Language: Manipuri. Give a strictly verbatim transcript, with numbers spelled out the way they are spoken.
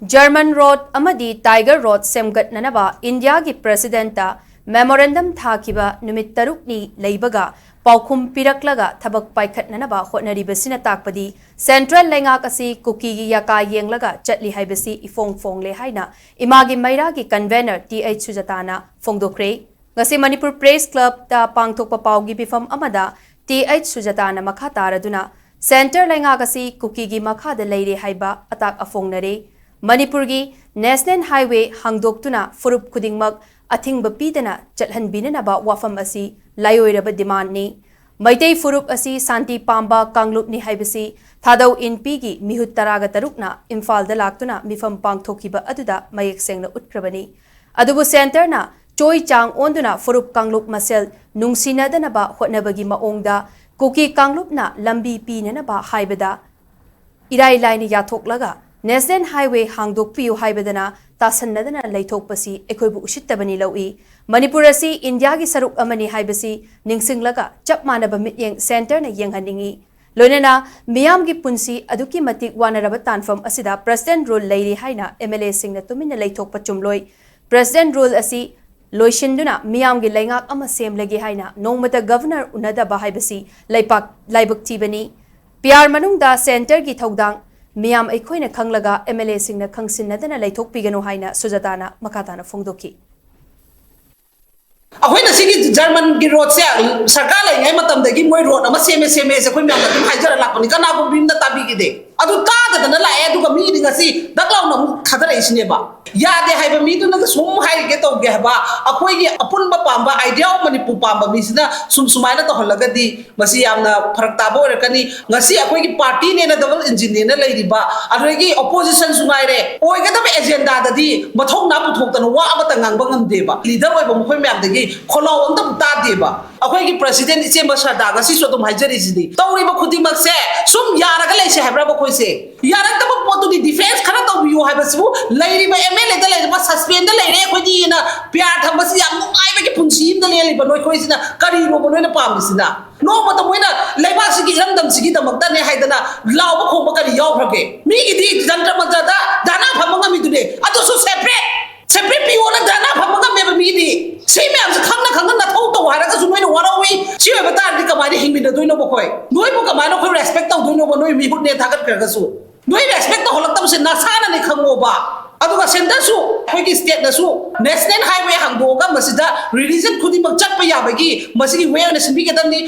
ꯖꯔꯃꯟ ꯔꯣꯗ ꯑꯃꯗꯤ ꯇꯥꯏꯒꯔ ꯔꯣꯗ ꯁꯦꯝꯒꯠꯅꯅꯕ ꯏꯟꯗꯤꯌꯥꯒꯤ ꯄ꯭ꯔꯦꯁꯤꯗꯦꯟꯠꯇ ꯃꯦꯃꯣꯔꯦꯟꯗꯝ ꯊꯥꯈꯤꯕ ꯅꯨꯃꯤꯠ ꯇꯔꯨꯛꯅꯤ ꯂꯩꯕꯒ ꯄꯥꯎꯈꯨꯝ ꯄꯤꯔꯛꯂꯒ ꯊꯕꯛ ꯄꯥꯏꯈꯠꯅꯅꯕ ꯍꯣꯠꯅꯔꯤꯕꯁꯤꯅ ꯇꯥꯛꯄꯗꯤ ꯁꯦꯟꯇ꯭ꯔꯦꯜ ꯂꯩꯉꯥꯛ ꯑꯁꯤ ꯀꯨꯀꯤꯒꯤ ꯌꯥꯀꯥ ꯌꯦꯡꯂꯒ ꯆꯠꯂꯤ ꯍꯥꯏꯕꯁꯤ ꯏꯐꯣꯡ ꯐꯣꯡꯂꯦ ꯍꯥꯏꯅ ꯏꯃꯥꯒꯤ ꯃꯩꯔꯥꯒꯤ ꯀꯟꯚꯦꯅꯔ ꯇꯤ ꯑꯩꯆ ꯁꯨꯖꯥꯇꯥꯅ ꯐꯣꯡꯗꯣꯛꯈ꯭ꯔꯦ꯫ ꯉꯁꯤ ꯃꯅꯤꯄꯨꯔ ꯄ꯭ꯔꯦꯁ ꯀ꯭ꯂꯕꯇ ꯄꯥꯡꯊꯣꯛꯄ ꯄꯥꯎꯒꯤ ꯃꯤꯐꯝ ꯑꯃꯗ ꯇꯤ ꯑꯩꯆ ꯁꯨꯖꯥꯇꯥꯅ ꯃꯈꯥ ꯇꯥꯔꯗꯨꯅ ꯁꯦꯟꯇꯔ ꯂꯩꯉꯥꯛ ꯑꯁꯤ ꯀꯨꯀꯤꯒꯤ ꯃꯈꯥꯗ ꯂꯩꯔꯦ ꯍꯥꯏꯕ ꯑꯇꯥꯛ ꯑꯐꯣꯡꯅꯔꯦ꯫ ꯃꯅꯤꯄꯨꯔꯒꯤ ꯅꯦꯁꯅꯦꯜ ꯍꯥꯏꯋꯦ ꯍꯥꯡꯗꯣꯛꯇꯨꯅ ꯐꯨꯔꯨꯞ ꯈꯨꯗꯤꯡꯃꯛ ꯑꯊꯤꯡꯕ ꯄꯤꯗꯅ ꯆꯠꯍꯟꯕꯤꯅꯅꯕ ꯋꯥꯐꯝ ꯑꯁꯤ ꯂꯥꯏꯑꯣꯏꯔꯕ ꯗꯤꯃꯥꯟꯅꯤ꯫ ꯃꯩꯇꯩ ꯐꯨꯔꯨꯞ ꯑꯁꯤ ꯁꯥꯟꯇꯤ ꯄꯥꯝꯕ ꯀꯥꯡꯂꯨꯞꯅꯤ ꯍꯥꯏꯕꯁꯤ ꯊꯥꯗꯧ ꯏꯟꯄꯤꯒꯤ ꯃꯤꯍꯨꯠ ꯇꯔꯥꯒ ꯇꯔꯨꯛꯅ ꯏꯝꯐꯥꯜꯗ ꯂꯥꯛꯇꯨꯅ ꯃꯤꯐꯝ ꯄꯥꯡꯊꯣꯛꯈꯤꯕ ꯑꯗꯨꯗ ꯃꯌꯦꯛ ꯁꯦꯡꯅ ꯎꯠꯈ꯭ꯔꯕꯅꯤ꯫ ꯑꯗꯨꯕꯨ ꯁꯦꯟꯇꯔꯅ ꯆꯣꯏ ꯆꯥꯡ ꯑꯣꯟꯗꯨꯅ ꯐꯨꯔꯨꯞ ꯀꯥꯡꯂꯨꯞ ꯃꯁꯦꯜ ꯅꯨꯡꯁꯤꯅꯗꯅꯕ ꯍꯣꯠꯅꯕꯒꯤ ꯃꯑꯣꯡꯗ ꯀꯨꯀꯤ ꯀꯥꯡꯂꯨꯞꯅ ꯂꯝꯕꯤ ꯄꯤꯅꯅꯕ ꯍꯥꯏꯕꯗ ꯏꯔꯥꯏ ꯂꯥꯏꯅ ꯌꯥꯊꯣꯛꯂꯒ ꯅꯦꯁꯅꯦꯜ ꯍꯥꯏꯋꯦ ꯍꯥꯡꯗꯣꯛꯄꯤꯌꯨ ꯍꯥꯏꯕꯗꯅ ꯇꯥꯁꯟꯅꯗꯅ ꯂꯩꯊꯣꯛꯄꯁꯤ ꯑꯩꯈꯣꯏꯕꯨ ꯎꯁꯤꯠꯇꯕꯅꯤ ꯂꯧꯏ꯫ ꯃꯅꯤꯄꯨꯔ ꯑꯁꯤ ꯏꯟꯗꯤꯌꯥꯒꯤ ꯁꯔꯨꯛ ꯑꯃꯅꯤ ꯍꯥꯏꯕꯁꯤ ꯅꯤꯡꯁꯤꯡꯂꯒ ꯆꯞ ꯃꯥꯟꯅꯕ ꯃꯤꯠꯌꯦꯡ ꯁꯦꯟꯇꯔꯅ ꯌꯦꯡꯍꯟꯅꯤꯡꯏ꯫ ꯂꯣꯏꯅꯅ ꯃꯤꯌꯥꯝꯒꯤ ꯄꯨꯟꯁꯤ ꯑꯗꯨꯛꯀꯤ ꯃꯇꯤꯛ ꯋꯥꯅꯔꯕ ꯇꯥꯟꯐꯝ ꯑꯁꯤꯗ ꯄ꯭ꯔꯦꯁꯤꯗꯦꯟꯠ ꯔꯨꯜ ꯂꯩꯔꯤ ꯍꯥꯏꯅ ꯑꯦꯝ ꯑꯦꯜ ꯑꯦꯁꯤꯡꯅ ꯇꯨꯃꯤꯟꯅ ꯂꯩꯊꯣꯛꯄ ꯆꯨꯝꯂꯣꯏ꯫ ꯄ꯭ꯔꯦꯁꯤꯗꯦꯟꯠ ꯔꯨꯜ ꯑꯁꯤ ꯂꯣꯏꯁꯤꯟꯗꯨꯅ ꯃꯤꯌꯥꯝꯒꯤ ꯂꯩꯉꯥꯛ ꯑꯃ ꯁꯦꯝꯂꯒꯦ ꯍꯥꯏꯅ ꯅꯣꯡꯃꯇ ꯒꯚꯔꯅꯔ ꯎꯅꯗꯕ ꯍꯥꯏꯕꯁꯤ ꯂꯩꯄꯥꯛ ꯂꯥꯏꯕꯛ ꯊꯤꯕꯅꯤ꯫ ꯄꯤ ꯑꯥꯔ ꯃꯅꯨꯡꯗ ꯁꯦꯟꯇꯔꯒꯤ ꯊꯧꯗꯥꯡ ꯃꯤꯌꯥꯝ ꯑꯩꯈꯣꯏꯅ ꯈꯪꯂꯒ ꯑꯦꯝ ꯑꯦꯜ ꯑꯦꯁꯤꯡꯅ ꯈꯪꯁꯤꯟꯅꯗꯅ ꯂꯩꯊꯣꯛꯄꯤꯒꯅꯨ ꯍꯥꯏꯅ ꯁꯨꯖꯥꯇꯥꯅ ꯃꯈꯥ ꯇꯥꯅ ꯐꯣꯡꯗꯣꯛꯈꯤ꯫ ꯑꯩꯈꯣꯏꯅ ꯁꯤꯒꯤ ꯖꯔꯃꯟꯒꯤ ꯔꯣꯗꯁꯦ ꯁꯔꯀꯥꯔ ꯂꯩꯔꯤꯉꯩ ꯃꯇꯝꯗꯒꯤ ꯃꯣꯏ ꯔꯣꯗ ꯑꯃ ꯁꯦꯝꯃꯦ ꯁꯦꯝꯃꯦꯁꯦ ꯑꯩꯈꯣꯏ ꯃꯌꯥꯝꯅ ꯑꯗꯨꯝ ꯍꯥꯏꯖꯔ ꯂꯥꯛꯄꯅꯤ, ꯀꯅꯥꯒꯨꯝꯕꯤ ꯑꯃꯅ ꯇꯥꯕꯤꯈꯤꯗꯦ꯫ ꯑꯗꯨ ꯇꯥꯗꯗꯅ ꯂꯥꯛꯑꯦ, ꯑꯗꯨꯒ ꯃꯤꯗꯤ ꯉꯁꯤ ꯗꯛ ꯂꯥꯎꯅ ꯑꯃꯨꯛ ꯊꯥꯗꯔꯛꯏꯁꯤꯅꯦꯕ꯫ ꯌꯥꯗꯦ ꯍꯥꯏꯕ ꯃꯤꯗꯨꯅꯒ ꯁꯨꯝ ꯍꯥꯏꯔꯤꯒꯦ ꯇꯧꯒꯦ ꯍꯥꯏꯕ, ꯑꯩꯈꯣꯏꯒꯤ ꯑꯄꯨꯟꯕ ꯄꯥꯝꯕ, Idea of Manipur ꯄꯥꯝꯕ ꯃꯤꯁꯤꯅ ꯁꯨꯝ ꯁꯨꯃꯥꯏꯅ ꯇꯧꯍꯜꯂꯒꯗꯤ ꯃꯁꯤ ꯌꯥꯝꯅ ꯐꯔꯛ ꯇꯥꯕ ꯑꯣꯏꯔꯛꯀꯅꯤ꯫ ꯉꯁꯤ ꯑꯩꯈꯣꯏꯒꯤ ꯄꯥꯔꯇꯤꯅꯦꯅ ꯗꯕꯜ ꯏꯟꯖꯤꯟꯅꯦꯅ ꯂꯩꯔꯤꯕ, ꯑꯗꯨꯗꯒꯤ ꯑꯣꯄꯣꯖꯤꯁꯟꯁꯨ ꯉꯥꯏꯔꯦ, ꯑꯣꯏꯒꯗꯕ ꯑꯦꯖꯦꯟꯗꯥꯗꯗꯤ ꯃꯊꯧꯅꯥ ꯄꯨꯊꯣꯛꯇꯅ ꯋꯥ ꯑꯃꯇ ꯉꯥꯡꯕ ꯉꯝꯗꯦꯕ꯫ ꯂꯤꯗꯔ ꯑꯣꯏꯕ ꯃꯈꯣꯏ ꯃꯌꯥꯝꯗꯒꯤ ꯈꯣꯜꯂꯥꯎ ꯑꯃꯇꯕꯨ ꯇꯥꯗꯦꯕ꯫ ꯑꯩꯈꯣꯏꯒꯤ ꯄ꯭ꯔꯁꯤꯗꯦꯟ ꯏꯆꯦꯝꯕ ꯁꯔꯗꯥ ꯉꯁꯤꯁꯨ ꯑꯗꯨꯝ ꯍꯥꯏꯖꯔꯤꯁꯤꯗꯤ, ꯇꯧꯔꯤꯕ ꯈꯨꯗꯤꯡꯃꯛꯁꯦ ꯁꯨꯝ ꯌꯥꯔꯒ ꯂꯩꯁꯦ ꯍꯥꯏꯕ꯭ꯔꯕ ꯑꯩꯈꯣꯏꯁꯦ? ꯌꯥꯔꯛꯇꯕ ꯄꯣꯠꯇꯨꯗꯤ ꯗꯤꯐꯦꯟꯁ ꯈꯔ ꯇꯧꯕꯤꯌꯨ ꯍꯥꯏꯕꯁꯤꯕꯨ, ꯂꯩꯔꯤꯕ ꯑꯦꯝ ꯑꯦꯜ ꯑꯦꯗ ꯂꯩꯔꯤꯕ ꯁꯁꯄꯦꯟꯗ ꯂꯩꯔꯦ ꯑꯩꯈꯣꯏꯗꯤꯅ ꯄꯤꯌꯥꯔ ꯊꯝꯕꯁꯤ ꯌꯥꯝ ꯅꯨꯡꯉꯥꯏꯕꯒꯤ ꯄꯨꯟꯁꯤ ꯑꯃꯗ ꯂꯦꯜꯂꯤꯕ ꯅꯣꯏꯈꯣꯏꯁꯤꯅ ꯀꯔꯤꯅꯣꯕ ꯅꯣꯏꯅ ꯄꯥꯝꯃꯤꯁꯤꯅ? ꯅꯣꯡꯃꯇ ꯃꯣꯏꯅ ꯂꯩꯕꯥꯛꯁꯤꯒꯤ ꯏꯔꯝꯗꯝꯁꯤꯒꯤꯗꯃꯛꯇꯅꯦ ꯍꯥꯏꯗꯅ ꯂꯥꯎꯕ ꯈꯣꯡꯕ ꯀꯔꯤ ꯌꯥꯎꯈ꯭ꯔꯒꯦ? ꯃꯤꯒꯤꯗꯤ ꯖꯟꯇ꯭ꯔ ꯃꯟꯇ꯭ꯔꯗ ꯙꯔꯅꯥ ꯐꯝꯕ ꯑꯗꯨꯅꯦ, ꯑꯗꯨꯁꯨ ꯁꯦꯄꯔꯦꯠ, ꯁꯦꯄꯔꯦꯠ ꯄꯤꯌꯣꯅ ꯙꯔꯅꯥ ꯐꯝꯕ ꯉꯝꯃꯦꯕ ꯃꯤꯗꯤ꯫ ꯁꯤ ꯃꯌꯥꯝꯁꯦ ꯈꯪꯅ ꯈꯪꯅ ꯅꯊꯧ ꯇꯧ ꯍꯥꯏꯔꯒꯁꯨ ꯅꯣꯏꯅ ꯋꯥꯔꯧꯏ꯫ ꯁꯤ ꯑꯣꯏꯕ ꯇꯥꯔꯗꯤ ꯀꯃꯥꯏꯅ ꯍꯤꯡꯃꯤꯟꯅꯗꯣꯏꯅꯣꯕ ꯑꯩꯈꯣꯏ? ꯅꯣꯏꯕꯨ ꯀꯃꯥꯏꯅ ꯑꯩꯈꯣꯏ ꯔꯦꯁꯄꯦꯛ ꯇꯧꯗꯣꯏꯅꯣꯕ? ꯅꯣꯏ ꯃꯤꯍꯨꯠꯅꯦ ꯊꯥꯒꯠꯈ꯭ꯔꯒꯁꯨ ꯅꯣꯏ ꯔꯦꯁꯄꯦꯛ ꯇꯧꯍꯜꯂꯛꯇꯕꯁꯦ ꯅꯁꯥꯅꯅꯦ ꯈꯪꯉꯣꯕ꯫ ꯑꯗꯨꯒ ꯁꯦꯟꯇꯔꯁꯨ, ꯑꯩꯈꯣꯏꯒꯤ ꯁ꯭ꯇꯦꯠꯅꯁꯨ ꯅꯦꯁꯅꯦꯜ ꯍꯥꯏꯋꯦ ꯍꯥꯡꯗꯣꯛꯑꯒ ꯃꯁꯤꯗ ꯔꯤꯂꯤꯖꯟ ꯈꯨꯗꯤꯡꯃꯛ ꯆꯠꯄ ꯌꯥꯕꯒꯤ ꯃꯁꯤꯒꯤ ꯋꯦ ꯑꯣꯏꯅ ꯁꯤꯟꯕꯤꯒꯗꯕꯅꯤ꯫